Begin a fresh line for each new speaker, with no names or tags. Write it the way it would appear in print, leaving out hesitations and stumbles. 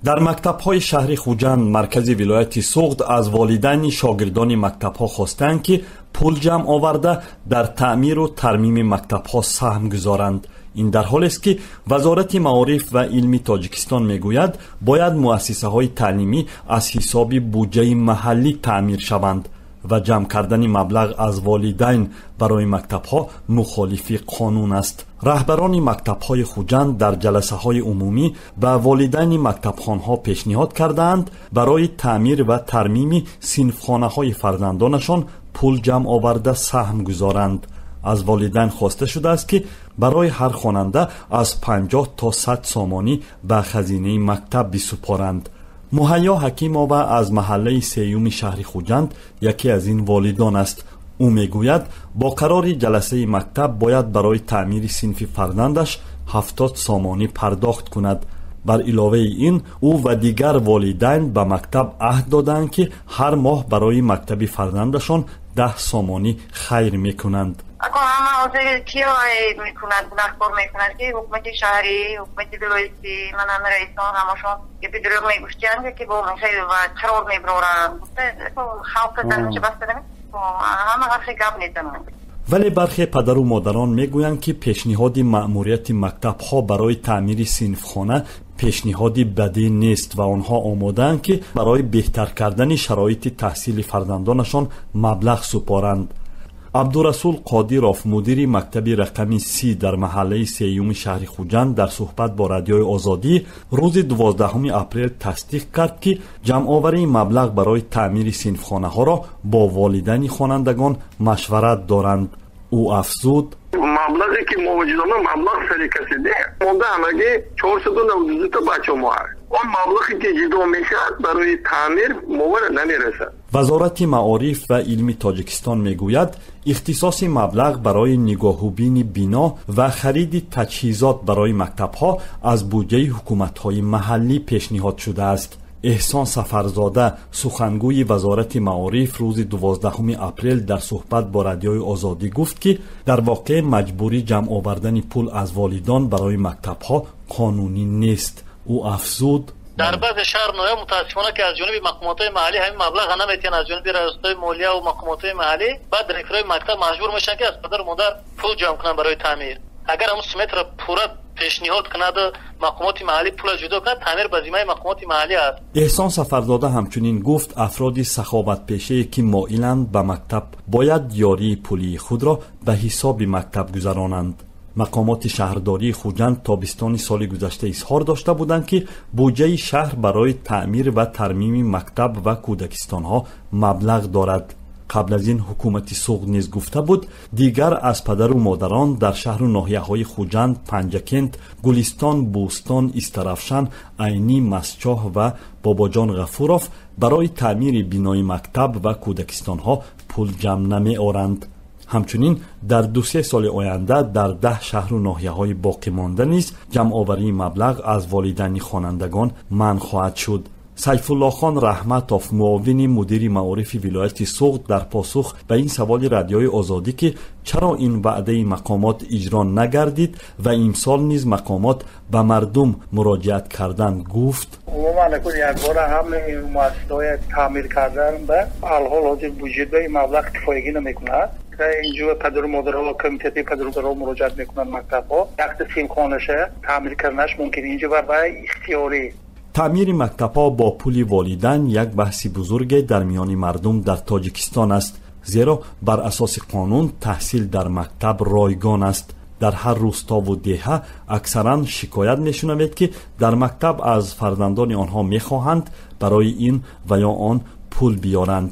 Дар мактабҳои шаҳри Хуҷанд, маркази вилояти Суғд, аз волидайни шогирдони мактабҳо хостаанд, ки пул ҷамъ оварда дар таъмиру тармими мактабҳо саҳм гузоранд. Ин дар ҳолест, ки Вазорати маориф ва илми Тоҷикистон мегӯяд, бояд муассисаҳои таълимӣ аз ҳисоби буҷаи маҳаллӣ таъмир шаванд ва ҷамъ кардани маблағ аз волидайн барои мактабҳо мухолифи қонун аст. Раҳбарони мактабҳои Хуҷанд дар ҷаласаҳои умумӣ ба волидайни мактабхонҳо пешниҳод кардаанд, барои таъмир ва тармими синфхонаҳои фарзандонашон пул ҷамъ оварда саҳм гузоранд. Аз волидайн хоста шудааст, ки барои ҳар хонанда аз 50 то 100 сомонӣ ба хазинаи мактаб бисупоранд. Муҳайё Ҳакимова аз маҳаллаи сеюми шаҳри Хуҷанд яке аз ин волидон аст. Ӯ мегӯяд, бо қарори ҷаласаи мактаб бояд барои таъмири синфи фарзандаш 70 сомонӣ пардохт кунад. Бар иловаи ин, ӯ ва дигар волидайн ба мактаб аҳд додаанд, ки ҳар моҳ барои мактаби фарзандашон 10 сомонӣ хайр мекунанд.
Ако ҳама ҳозир киё мекунад, гунаҳкор мекунад, ки ҳукумати шаҳрӣ, ҳукумати вилоятӣ, ман ҳами раисон ҳамашон гапи дурӯғ мегуфтиянд, ки бо қарор мебароранд. Халқ даринча баста ҳама ҳар хел гап мезананд.
Вале бархе падару модарон мегӯянд, ки пешниҳоди маъмурияти мактабҳо барои таъмири синфхона пешниҳоди бадӣ нест ва онҳо омодаанд, ки барои беҳтар кардани шароити таҳсили фарзандонашон маблағ супоранд. Абдурасул Қодиров, мудири мактаби рақами 30 дар маҳаллаи сеюми шаҳри Хуҷанд, дар суҳбат бо Радиои Озодӣ рӯзи 12 апрел тасдиқ кард, ки ҷамъоварии маблағ барои таъмири синфхонаҳоро бо волидайни хонандагон машварат доранд. Ӯ афзуд:
Маблағе ки мо ҷудо, маблағ сари касе не монда, ҳамагӣ 492 та бача мо ҳаст. Он маблағе ки ҷудо мешавад барои таъмир, мовара намерасад.
Вазорати маориф ва илми Тоҷикистон мегӯяд, ихтисоси маблағ барои нигоҳубини бино ва хариди таҷҳизот барои мактабҳо аз буҷаи ҳукуматҳои маҳаллӣ пешниҳод шудааст. Эҳсон Сафарзода, сухангӯи Вазорати маориф, рӯзи 12 апрел дар суҳбат бо Радиои Озодӣ гуфт, ки дар воқеъ маҷбурӣ ҷамъ овардани пул аз волидон барои мактабҳо қонунӣ нест. Ӯ афзуд:
Дар баъзе шаҳр ноҳия, мутаассифона, ки аз ҷониби мақомотҳои маҳаллӣ ҳамин маблағ наметиҳанд, аз ҷониби раёсатҳои молия ва мақомотҳои маҳаллӣ, баъд директорҳои мактаб маҷбур мешаванд, ки аз падару модар пул ҷамъ кунанд барои таъмир. Агар ҳамун сметаро пурра пешниҳод кунаду мақомоти маҳаллӣ пула ҷудо кунад, таъмир ба зиммаи мақомоти маҳаллӣ аст.
Эҳсон Сафарзода ҳамчунин гуфт, афроди саховатпешае, ки моиланд ба мактаб, бояд ёрии пулии худро ба ҳисоби мактаб гузаронанд. Мақомоти шаҳрдории Хуҷанд тобистони соли гузашта изҳор дошта буданд, ки буҷаи шаҳр барои таъмир ва тармими мактаб ва кӯдакистонҳо маблағ дорад. Қабл аз ин ҳукумати Суғд низ гуфта буд, дигар аз падару модарон дар шаҳру ноҳияҳои Хуҷанд, Панҷакент, Гулистон, Бӯстон, Истаравшан, Айнӣ, Мастчоҳ ва Бобоҷон Ғафуров барои таъмири бинои мактаб ва кӯдакистонҳо пул ҷамъ намеоранд. Ҳамчунин дар 2-се соли оянда дар 10 шаҳру ноҳияҳои боқимонда низ ҷамъоварии маблағ аз волидайни хонандагон манъ хоҳад шуд. Сайфуллохон Раҳматов, муовини мудири маорифи вилояти Суғд, дар посух ба ин саволи Радиои Озодӣ, ки чаро ин ваъдаи мақомот иҷро нагардид ва имсол низ мақомот ба мардум муроҷиат карданд, гуфт:
Умуман якбора ҳамаи муассисаҳои таъмир кардан ба алҳол ҳозир буҷет ба ин маблағ кифоягӣ намекунад. Инҷо падару модарҳо, комитети падару модарҳо муроҷиат мекунанд, мактабҳо якта синфхонаша таъмир карданаш мумкин инҷо ба ихтиёрӣ.
Таъмири мактабҳо бо пули волидайн як баҳси бузурге дар миёни мардум дар Тоҷикистон аст, зеро бар асоси қонун таҳсил дар мактаб ройгон аст. Дар ҳар руставу деҳа аксаран шикоят мешунавед, ки дар мактаб аз фарзандони онҳо мехоҳанд барои ин ва ё он пул биёранд.